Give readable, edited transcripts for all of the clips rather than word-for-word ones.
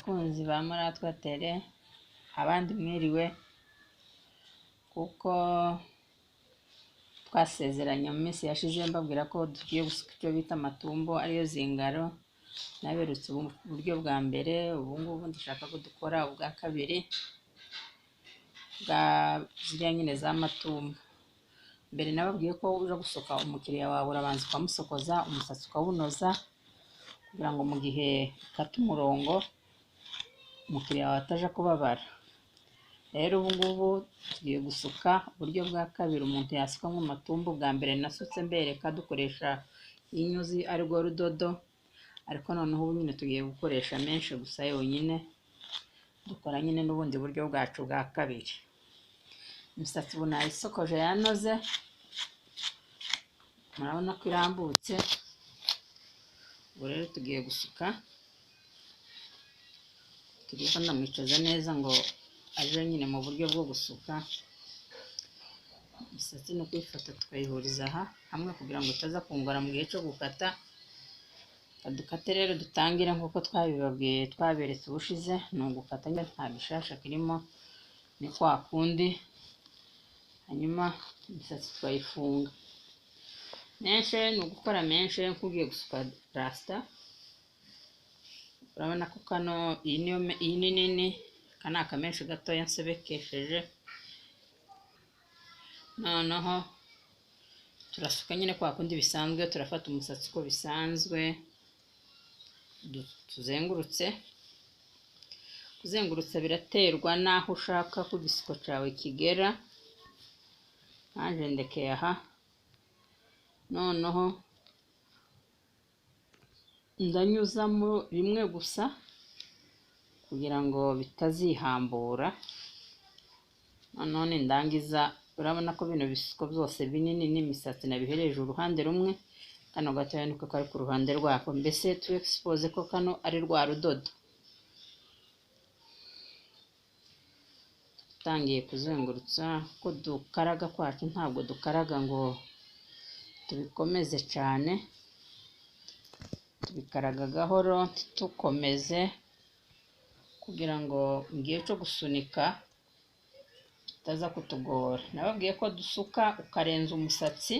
Abakunzi ba Muratwa Tele, abandi mwiriwe, kuko twasezeranye mu minsi yashize mbabwira ko tugiye gusuka icyo bita amatumbo ariyo zingaro. Naberetse uburyo bwa mbere, ubu ngubu ndashaka ko dukora ubwa kabiri bwa ziriya nyine za matumbo. Mbere nababwiye ko uja gusuka umukiriya wawe urabanza ukamusokoza umusatsi ukawunoza, kugira ngo mu gihe ukata umurongo umukiriya wawe ataja kubabara. Rero ubu ngubu tugiye gusuka uburyo bwa kabiri umuntu yasukamo amatumbo. Bwa mbere nasutse mbereka dukoresha inyuzi arirwo rudodo, ariko noneho ubu nyine tugiye gukoresha menshi gusa yonyine, dukora nyine n'ubundi buryo bwacu bwa kabiri. Imisatsi ubu nayisokoje yanoze, murabona ko irambutse. Ubu rero tugiye gusuka, tugiye ko ndamwicaza neza ngo aje nyine mu buryo bwo gusuka. Imisatsi ni ukuyifata tukayihuriza aha hamwe kugira ngo itaza kungora mu gihe cyo gukata. Dukate rero dutangire nk'uko twabibabwiye twaberetse ubushize, ni ugukata nta gishasha kirimo, ni kwa kundi. Hanyuma imisatsi tukayifunga. Menshi ni ugukora menshi nk'ugiye gusuka rasita. Urabona ko kano iyi ni nini, aka ni akamenshi gatoya nsobekesheje. Noneho turasuka nyine kwa kundi bisanzwe, turafata umusatsi uko bisanzwe, tuzengurutse. Kuzengurutsa biraterwa n'aho ushaka ko igisuko cyawe kigera. Nanjye ndekeye aha. Noneho ndanyuzamo rimwe gusa kugira ngo bitazihambura. Noneho nindangiza, urabona ko bino bisuko byose binini n'imisatsi nabihereje uruhande rumwe, kano gatoya niko kari ku ruhande rwako, mbese tu expose ko kano ari rwa rudodo. Dutangiye kuzengurutsa, ko dukaraga kwacu ntabwo dukaraga ngo tubikomeze cyane, tubikaraga gahoro ntitukomeze, kugira ngo mu gihe cyo gusunika bitaza kutugora. Nababwiye ko dusuka ukarenza umusatsi,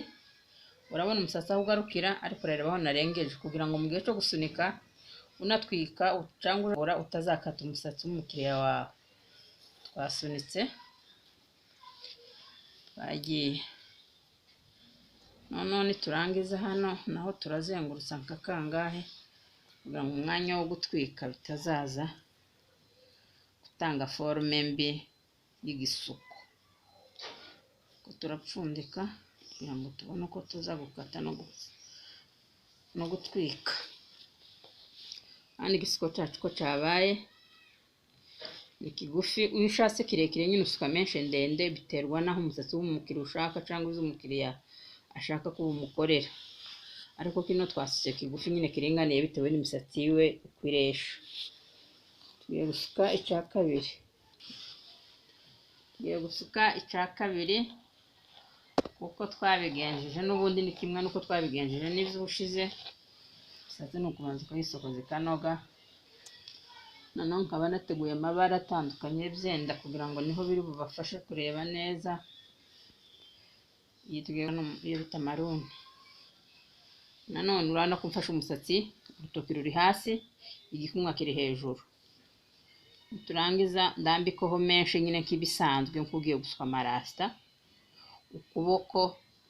urabona umusatsi aho ugarukira, ariko urareba aho narengeje, kugira ngo mu gihe cyo gusunika unatwika cyangwa urabora utazakata umusatsi w'umukiriya wawe. Twasunitse twagiye. Noneho niturangiza hano naho turazengurutsa nka kangahe, kugira ngo umwanya wo gutwika bitazaza gutanga forume mbi y'igisuko. Turapfundika kugira ngo tubone uko tuza gukata no gutwika. Kandi igisuko cyacu ko cyabaye ni kigufi, iyo ushatse kirekire nyine usuka menshi ndende, biterwa n'aho umusatsi w'umukiriya ushaka cyangwa iz'umukiriya ashaka ko umukorera. Ariko kino twasutse kigufi nyine kiringaniye bitewe n'imisatsi yiwe uko iresha. Tugiye gusuka icya kabiri, tugiye gusuka icya kabiri kuko twabigenjeje n'ubundi ni kimwe n'uko twabigenjeje n'iby'ubushize. Imisatsi ni ukubanza ukayisokoza ikanoga. Noneho nkaba nateguye amabara atandukanye byenda kugira ngo niho biri bubafashe kureba neza. Iyi tugiye iyo bita maruni. Nanone urabona ko mfashe umusatsi, urutoki ruri hasi, igikumwe kiri hejuru. Turangiza ndambikeho menshi nyine nk'ibisanzwe nk'ugiye gusuka amarasita, ukuboko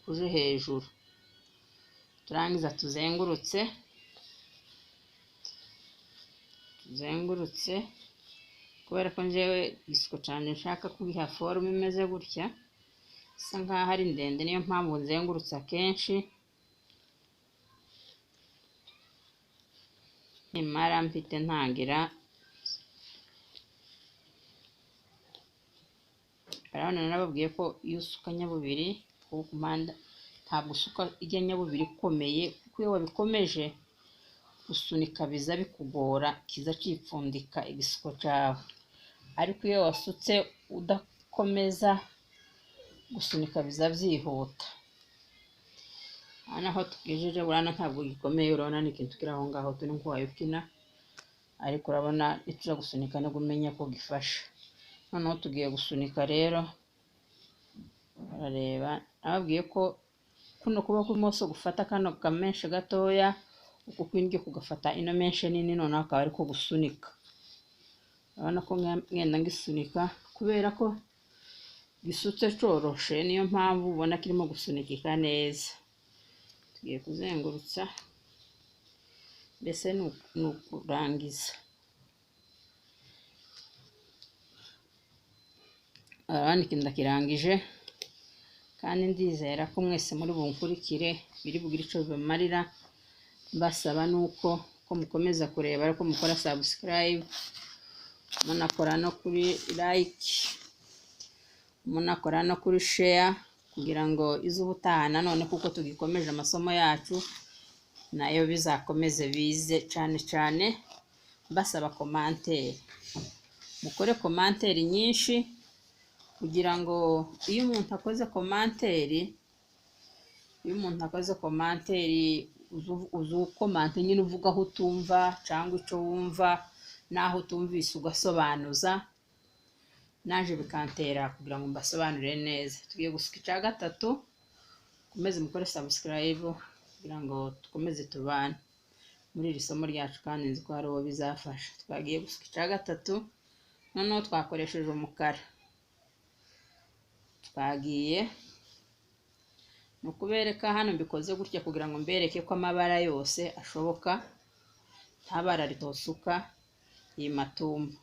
kuje hejuru. Turangiza tuzengurutse, tuzengurutse. Kubera ko njyewe igisuko cyanjye nshaka kugiha forume imeze gutya, isa nkaho ari ndende, niyo mpamvu nzengurutse akenshi. Nimara mfite ntangira, urabona nababwiye ko iyo usuka nyabubiri ku mpande ntabwo usuka ijya nyabubiri ikomeye, kuko iyo wabikomeje gusunika biza bikugora, kiza cyipfundika igisuko cyawe. Ariko iyo wasutse udakomeza gusunika biza byihuta. Aha naho tugejeje, urabona ntabwo gikomeye, urabona ni ikintu kiri aho ngaho turi nk'uwaye ukina, Ariko urabona ituza gusunika no kumenya ko gifashe. Noneho tugiye gusunika rero, urareba nababwiye ko kuno kuboko kw'imoso gufata kano kamenshe gatoya, uku kw'indyo kugafata ino menshe nini, noneho akaba ariko gusunika. Urabona ko ngenda ngisunika kubera ko gisutse coroshe, niyo mpamvu ubona kirimo gusunikika neza. Tugiye kuzengurutsa, mbese ni ukurangiza. Urabona iki ndakirangije, kandi ndizera ko mwese muri bunkurikire biri bugire ico bibamarira. Mbasaba nuko ko mukomeza kureba, ariko mukora subscribe, munakora no kuri like, munakora no kuri share, kugira ngo iz'ubutaha nanone, kuko tugikomeje amasomo yacu, nayo bizakomeze bize. Cyane cyane mbasaba commentaire, mukore commentaire nyinshi, kugira ngo iyo umuntu akoze commentaire, iyo umuntu akoze commentaire uzukomante nyine uvuga aho utumva cyangwa icyo wumva naho utumvise ugasobanuza, naje bikantera kugira ngo mbasobanurire neza. Tugiye gusuka icya gatatu, mukomeze mukore subscribe kugira ngo dukomeze tubane muri iri somo ryacu, kandi nzi ko hari uwo bizafasha. Twagiye gusuka icya gatatu, noneho twakoresheje umukara. Twagiye ni ukubereka hano mbikoze gutya kugira ngo mbereke ko amabara yose ashoboka, nta bara ritosuka iyi matumbo.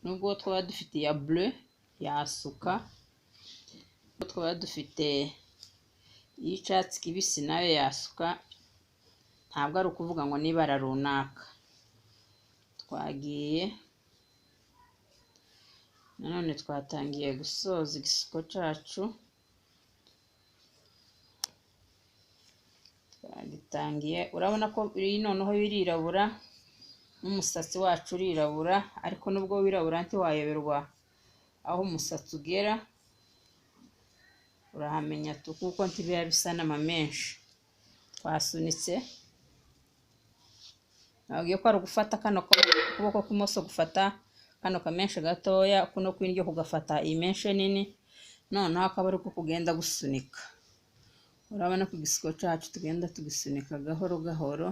Nubwo twaba dufite iya bleu yasuka, nubwo twaba dufite iy'icyatsi kibisi nayo yasuka, ntabwo ari ukuvuga ngo n'ibara runaka. Twagiye nanone twatangiye gusoza igisuko cyacu, twagitangiye. Urabona ko iyi noneho birirabura, n'umusatsi wacu urirabura, ariko nubwo wirabura ntiwayoberwa aho umusatsi ugera, urahamenya tu, kuko ntibiba bisa n'amamenshi. Twasunitse, nababwiye ko ari ugufata kano kuboko kw'imoso gufata kano kamenshe gatoya, kuno kw'indyo kugafata iyi menshe nini, noneho akaba ari uko kugenda gusunika. Urabona ko igisuko cyacu tugenda tugisunika gahoro gahoro,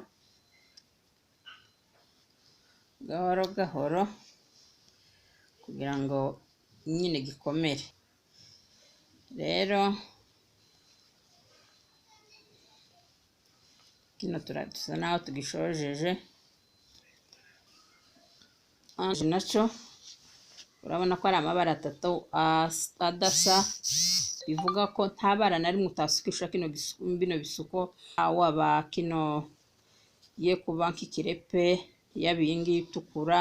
gahoro gahoro, kugira ngo nyine gikomere. Rero kino dusa naho tugishojeje. Nacyo urabona ko ari amabara atatu adasa, bivuga ko nta bara na rimwe utasukisha kino bino bisuko, waba kino ye kuba nk'ikirepe, yaba iyi ngiyi itukura,